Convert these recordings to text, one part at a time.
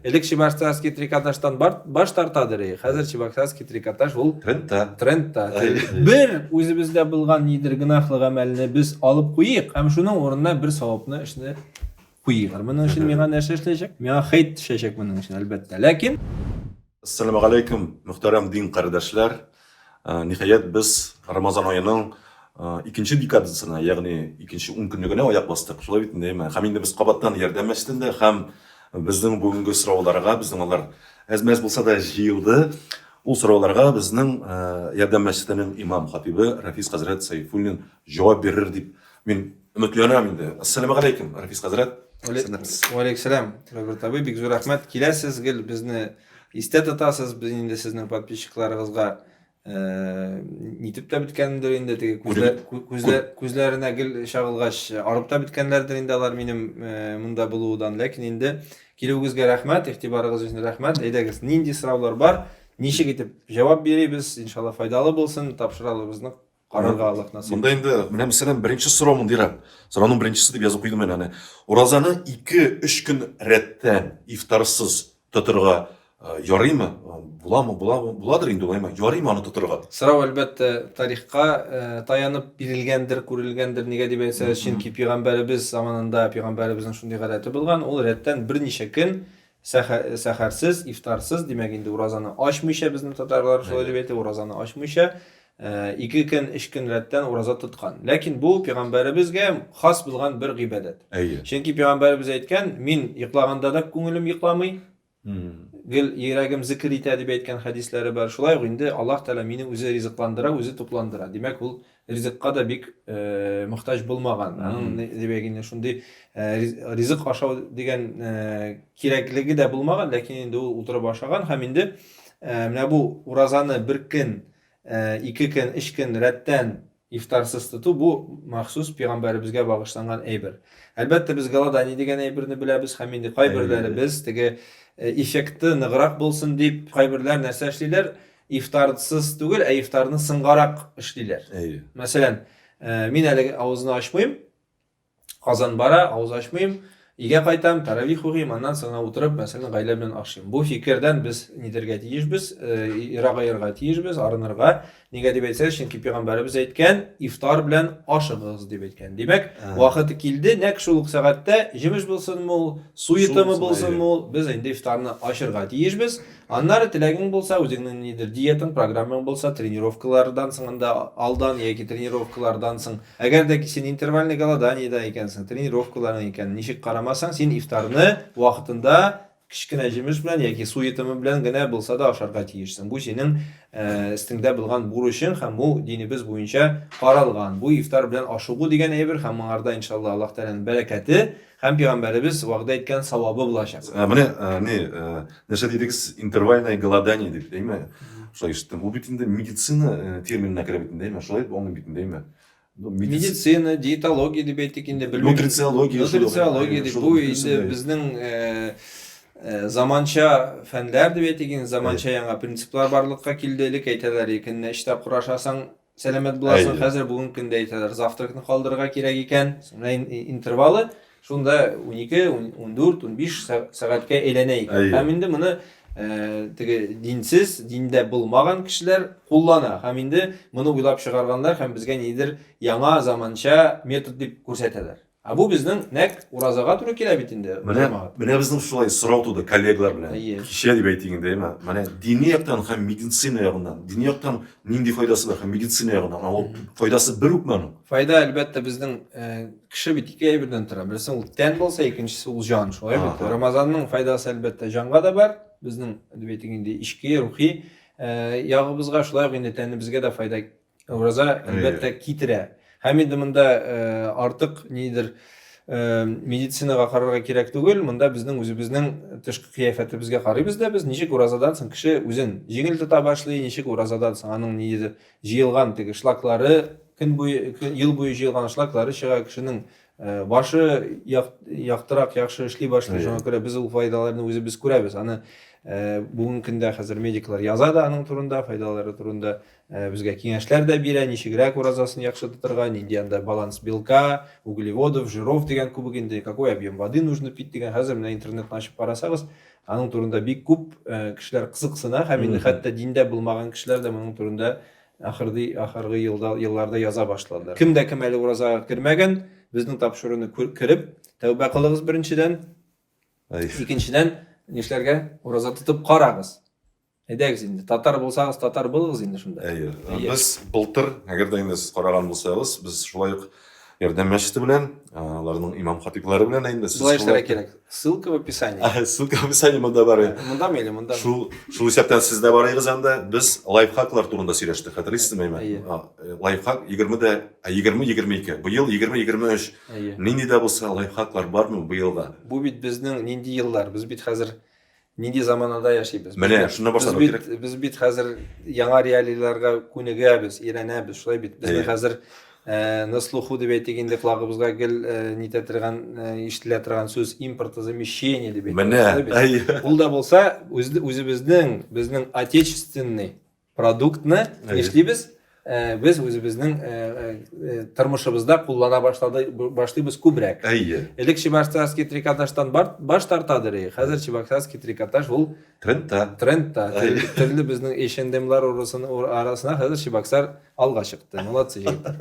Элек чебоксарский трикотажтан баш тартадыр, хәзер чебоксарский трикотаж ул трендта. Трендта. Бер үзебездә булган нидер гөнаһлы гамәлне без алып куйыйк һәм шуның урынына бер саваплы эшне куйыйк. Моның өчен миңа нәрсә эшләячәк? Миңа хейт төшәчәк моның өчен, әлбәттә. Ләкин Ассаламу алейкум, мөхтәрәм дин кардәшләр. Ниһаять, без Рамазан аеның икенче декадасына, ягъни икенче ун көнлегенә аяк бастык. Шулай бит инде, әйме? Һәм инде без кабаттан Ярдәм мәчетендә һәм безнең бүгенге сорауларга, безнең алар әз-мәз булса да җыелды. Ул сорауларга безнең Ярдәм мәчетенең имам хатибы Рафис хәзрәт Сәйфуллин җавап бирер дип мин өметләнәм инде. Ассаламу алейкум, Рафис хәзрәт. Валейкум Роберт абый, бик зур рәхмәт. Киләсез гел безне истә тотасыз. Без инде сезнең подписчикларыгызга нитеп тә беткәндер инде теге күзләр күзләр күзләренә гел чагылгач арып та беткәннәрдер инде алар минем монда булудан. Ләкин инде килүегезгә рәхмәт, игътибарыгыз өчен рәхмәт. Әйдәгез, нинди сораулар бар, ничек итеп җавап бирибез, иншалла файдалы булсын, тапшыралыбызны карарга Аллаһ насыйп. Монда инде менә мәсәлән беренче сорау мондыйрак. Сорауның беренчесе дип язып куйдым мин аны. Уразаны 2-3 көн рәттән ифтарсыз тотырга ярыймы? Буламы, буламы? Буладыр инде улаймы? Ярыймы аны тотырга? Сорау, әлбәттә, тарихка таянып бирелгәндер, күрелгәндер. Нигә дип әйтсәгез, чөнки пәйгамбәребез заманында пәйгамбәребезнең шундый гадәте булган, ул рәттән берничә көн сәхәрсез, ифтарсыз, димәк инде уразаны ачмыйча, безнең татарлар шулай дип әйтә, уразаны ачмыйча, ике көн, өч көн рәттән ураза тоткан. Ләкин бу пәйгамбәребезгә хас булган бер гыйбадәт. Чөнки пәйгамбәребез әйткән, мин йоклаганда да күңелем йокламый, гел йөрәгем зикер итә дип әйткән хәдисләре бар. Шулай ук инде Аллаһ Тәгалә мине үзе ризыкландыра, үзе тукландыра. Димәк, ул ризыкка да бик мохтаҗ булмаган. Аның димәк инде шундый ризык ашау дигән кирәклеге дә булмаган, ләкин инде ул утырып ашаган һәм инде менә бу уразаны бер көн, ике көн, өч көн рәттән ифтарсыз тоту бу махсус пәйгамбәребезгә багышланган әйбер. Әлбәттә, без голодание дигән әйберне беләбез һәм инде кайберләребез теге эффекты ныграк булсын дип, кайберләр нәрсә эшлиләр? Ифтарсыз түгел, ә ифтарны соңгарак эшлиләр. Әйе. Мәсәлән, мин әле авызны ачмыйм, Казан бара, авыз ачмыйм, өйгә кайтам, таравих укыйм, аннан соң гына утырып, мәсәлән, гаилә белән ашыйм. Бу фикердән без нитәргә тиешбез, ерагаерга тиешбез, арынырга. Нигә дип әйтсәгез, чөнки пәйгамбәребез әйткән, ифтар белән ашыгыз дип әйткән. Димәк, вакыты килде, нәкъ шул ук сәгатьтә, җимеш булсынмы ул, су йотымы булсынмы ул, без инде ифтарны ачырга тиешбез. Аннары теләгең булса, үзеңнең нидер диетаң, программаң булса, тренировкалардан соң анда алдан яки тренировкалардан соң, әгәр дә ки син интервальный голоданиедә икәнсең, тренировкаларың икән, ничек карамасаң, син ифтарны вакытында кечкенә җимеш белән яки су йотымы белән генә булса да ашарга тиешсең. Бу синең өстеңдә булган бурычың һәм бу динебез буенча каралган. Бу ифтар белән ашыгу дигән әйбер һәм моңарда иншалла Аллаһ Тәгаләнең бәрәкәте һәм пәйгамбәребез вәгъдә иткән савабы булачак. Менә ни, нәрсә дидегез, интервальное голодание дип, әйме? Шулай ишеттем. Ул бит инде медицина терминына керә бит инде, әйме? Шулай аңлыйм бит инде, әйме? Медицина, диетология дип әйтик инде, белмим. Нутрициология. Нутрициология дип, бу инде безнең заманча фәннәр дип әйтик инде, заманча яңа принциплар барлыкка килде. Элек әйтәләр, көненә өч тапкыр ашасаң, сәламәт буласың. Хәзер бүгенге көндә әйтәләр, завтракны калдырырга кирәк икән. Менә интервалы шунда 12, 14, 15 сәгатькә әйләнә икән. Һәм инде моны теге динсез, диндә булмаган кешеләр куллана. Һәм инде моны уйлап чыгарганнар һәм безгә нидер яңа заманча метод дип күрсәтәләр. Ә бу безнең нәкъ уразага туры килә бит инде. Менә, менә безнең шулай сорау туды коллегалар белән. Әйе. Кичә дип әйтик инде, әйме? Менә дини яктан һәм медицина ягыннан, дини яктан нинди файдасы бар һәм медицина ягыннан? Ул файдасы бер үкме аның? Файда, әлбәттә, безнең кеше бит ике әйбердән тора. Берсе ул тән булса, икенчесе ул җан, шулай бит. Рамазанның файдасы, әлбәттә, җанга да бар. Безнең, дип әйтик инде, эчке, рухи ягыбызга, шулай ук инде тәнебезгә дә файда Ураза, әлбәттә, китерә. Һәм инде монда артык нидер медицинага карарга кирәк түгел. Монда безнең үзебезнең тышкы кыяфәтебезгә карыйбыз да без, ничек уразадан соң кеше үзен җиңел тота башлый, ничек уразадан соң аның ниндидер җыелган теге шлаклары, көн буе, ел буе җыелган шлаклары чыга, кешенең Башы яктырак, яхшы эшли башлый. Шуңа күрә без ул файдаларны үзебез күрәбез. Аны бүгенге көндә хәзер медиклар яза да аның турында, файдалары турында безгә киңәшләр дә бирә, ничегрәк уразасын яхшы тотырга, нинди анда баланс белка, углеводов, жиров дигән күбек инде, какой объем воды нужно пить дигән. Хәзер менә интернетны ачып карасагыз, аның турында бик күп кешеләр кызыксына һәм инде хәтта диндә булмаган кешеләр дә моның турында ахырды ахыргы елда елларда яза башладылар. Кем дә кем әле уразага кермәгән, безнең тапшыруны кереп, тәүбә кылыгыз беренчедән. Икенчедән, нишләргә? Ураза тотып карагыз. Әйдәгез инде, татар булсагыз, татар булыгыз инде шунда. Әйе. Без былтыр, әгәр дә инде сез караган булсагыз, без шулай ук Ярдәм мәчете белән, аларның имам хатиплары белән инде сез Болай эшләргә кирәк. Ссылка в описании. Ссылка в описании монда бар. Монда или монда? Шул шул исәптән сез дә барыгыз анда. Без лайфхаклар турында сөйләштек. Хәтерлисезме, әйме? Лайфхак 20 дә 20 22. Быел 20 23. Нинди дә булса лайфхаклар бармы быелга? Бу бит безнең нинди еллар? Без бит хәзер нинди заманада яшибез? Менә шуннан башларга кирәк. Без бит хәзер яңа реалийларга күнегәбез, өйрәнәбез, шулай бит. Безне хәзер на слуху дип әйтик инде, колагыбызга гел нитә торган, ишетелә торган сүз импортозамещение дип әйтик. Менә, ул да булса үзебезнең, безнең отечественный продуктны нишлибез? Без үзебезнең тормышыбызда куллана башлады, башлыйбыз күбрәк. Әйе. Элек чебоксарский трикотажтан баш тартадыр, хәзер чебоксарский трикотаж ул трендта. Трендта. Төрле безнең H&M-лар арасына хәзер Чебоксар алга чыкты. Молодцы, егетләр.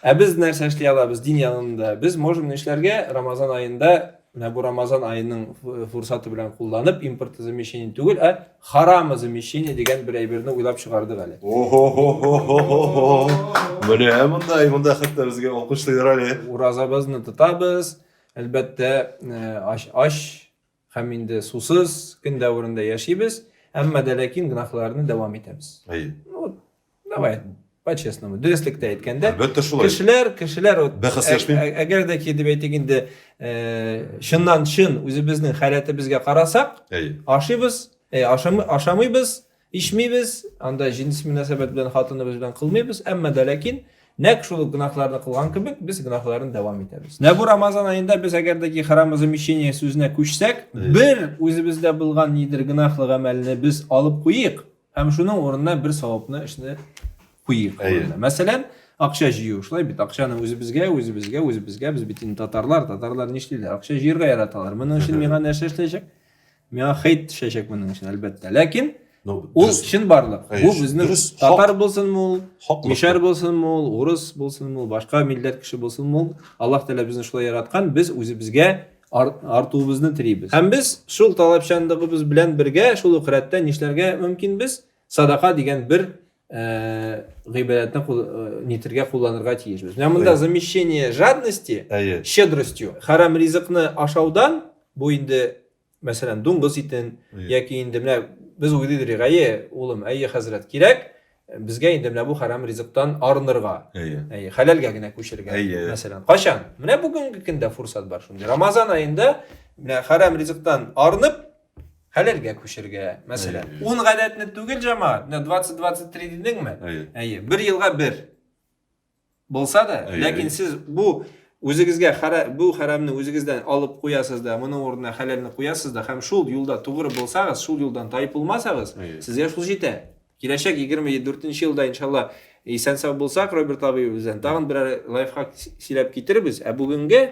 Ә без нәрсә эшли алабыз дин янында? Без можем нишләргә Рамазан аенда, менә бу Рамазан аеның фурсаты белән кулланып, импортозамещение түгел, ә харамозамещение дигән бер әйберне уйлап чыгардык әле. Охо-хо-хо-хо-хо. Менә монда, монда хәтта безгә алкышлыйлар әле. Уразабызны тотабыз, әлбәттә, ач, ач һәм инде сусыз көн дәверендә яшибез, әмма дә ләкин гөнаһларны дәвам итәбез. Әйе. Ну, давай, по-честному, дөреслектә әйткәндә, Әлбәттә шулай. Кешеләр, кешеләр вот бәхәсләшмим. Әгәр дә ки дип әйтик инде, чыннан чын үзебезнең халәтебезгә карасак, ашыйбыз, ашамыйбыз, ичмибез, анда җенси мөнәсәбәт белән хатыныбыз белән кылмыйбыз, әмма дә ләкин нәкъ шул ук гөнаһларны кылган кебек, без гөнаһларны дәвам итәбез. Менә бу Рамазан аенда без әгәр дә ки храмозамещение сүзенә күчсәк, бер үзебездә булган нидер гөнаһлы гамәлне без алып куйыйк, Һәм шуның урынына бер саваплы эшне куйыйк. Мәсәлән, акча җыю. Шулай бит, акчаны үзебезгә, үзебезгә, үзебезгә. Без бит инде татарлар, татарлар нишлиләр? Акча җыярга яраталар. Моның өчен миңа нәрсә эшләячәк? Миңа хейт төшәчәк моның өчен, әлбәттә. Ләкин ул чынбарлык. Бу безнең татар булсынмы ул, мишәр булсынмы ул, урыс булсынмы ул, башка милләт кеше булсынмы ул, Аллаһ Тәгалә безне шулай яраткан, без үзебезгә артуыбызны телибез. Һәм без шул таләпчәнлыгыбыз белән бергә шул ук рәттә нишләргә мөмкинбез? Садака дигән бер гыйбадәтне нитергә кулланырга тиешбез. Менә монда замещение жадности щедростью. Харам ризыкны ашаудан, бу инде, мәсәлән, дуңгыз итен яки инде менә без уйлыйдыр, әйе, улым, әйе, хәзрәт, кирәк, безгә инде менә бу хәрам ризыктан арынырга. Әйе. Әйе, хәләлгә генә күчергә. Әйе. Мәсәлән, кайчан? Менә бүгенге көндә фурсат бар шундый. Рамазан аенда менә хәрам ризыктан арынып, хәләлгә күчергә. Мәсәлән, 10 гадәтне түгел, җәмәгать, менә 20-23 дидеңме? Әйе. Әйе, бер елга бер. Булса да, ләкин сез бу үзегезгә хәрә, бу хәрамны үзегездән алып куясыз да, моның урынына хәләлне куясыз да һәм шул юлда тугры булсагыз, шул юлдан тайпылмасагыз, сезгә шул җитә. Киләчәк 24 нче елда, иншалла, исән-сау булсак, Роберт абый белән тагын берәр лайфхак сөйләп китербез. Ә бүгенгә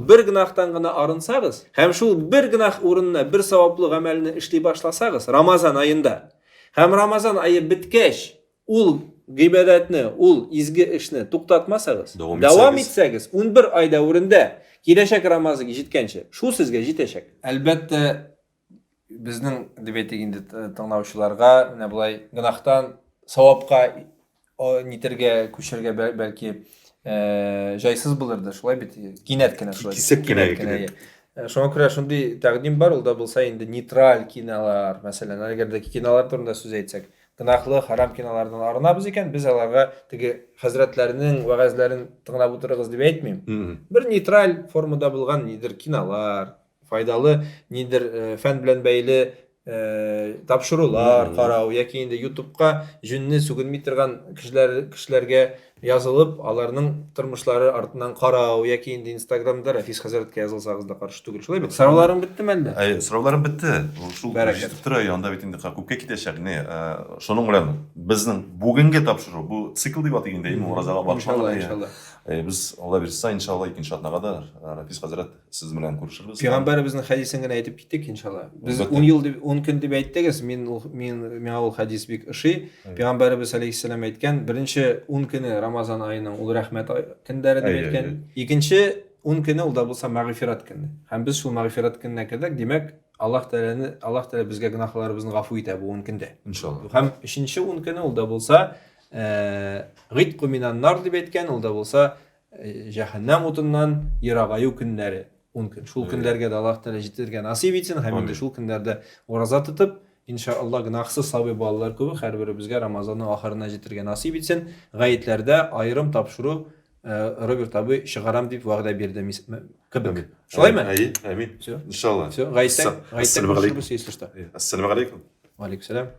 бер гөнаһтан гына арынсагыз һәм шул бер гөнаһ урынына бер саваплы гамәлне эшли башласагыз, Рамазан аенда һәм Рамазан ае беткәч, Ул гыйбадәтне, ул изге эшне туктатмасагыз, дәвам итсәгез, 11 ай дәверендә, киләчәк Рамазан җиткәнче, шул сезгә җитәчәк. Әлбәттә, безнең, дип әйтик инде, тыңлаучыларга менә болай гөнаһтан савапка нитергә, күчергә бәлки җайсыз булырды, шулай бит? Кинәт кенә шулай. Кисәк кенә. Шуңа күрә шундый тәкъдим бар, ул да булса инде нейтраль кинолар, мәсәлән, әгәр дә кинолар турында сүз әйтсәк, гөнаһлы, харам кинолардан арынабыз икән, без аларга теге хәзрәтләрнең вәгазьләрен тыңлап утырыгыз дип әйтмим. Бер нейтраль формада булган нидер кинолар, файдалы нидер фән белән бәйле тапшырулар карау яки инде ютубка җүнне сүгенми торган кешеләр кешеләргә язылып, аларның тормышлары артыннан карау яки инде Инстаграмда Рәфис хәзрәткә язылсагыз да каршы түгел. Шулай бит? Сорауларың беттеме әллә? Әйе, сорауларым бетте. Шул җитеп тора, анда бит инде күпкә китәчәк. Не, шуның белән безнең бүгенге тапшыру, бу цикл дип атыйк инде, уразага багышланган. Иншалла, иншалла. Без Алла бирса, иншалла, икенче атнага да Рафис хәзрәт сез белән күрешербез. Пәйгамбәребезнең хәдисен генә әйтеп киттек, иншалла. Без 10 ел дип, 10 көн дип әйттегез, мин ул мин миңа ул хәдис бик ошый. Пәйгамбәребез алейхиссәлам әйткән, беренче 10 көне Рамазан аеның ул рәхмәт көннәре дип әйткән. Икенче 10 көне ул да булса мәгъфират көне. Һәм без шул мәгъфират көненә кердек, димәк, Аллаһ Тәгаләне, Аллаһ Тәгалә безгә гөнаһларыбызны гафу итә бу 10 көндә. Иншалла. Һәм өченче 10 көне ул да булса Гыйтку минан нар дип әйткән, ул да булса җәһәннәм утыннан ерагаю көннәре, ун көн. Шул көннәргә дә Аллаһ Тәгалә җитерергә насыйп итсен һәм инде шул көннәрдә ураза тотып, иншалла, гөнаһсыз сабый балалар кебек һәрберебезгә Рамазанның ахырына җитәргә насыйп итсен. Гаетләрдә аерым тапшыру Роберт абый чыгарам дип вәгъдә бирде кебек. Шулаймы? Әйе, әмин. Все. Иншалла. Все, гаеттә, гаеттә күрешербез, если что. Ассаламу алейкум. Валейкум сәлам.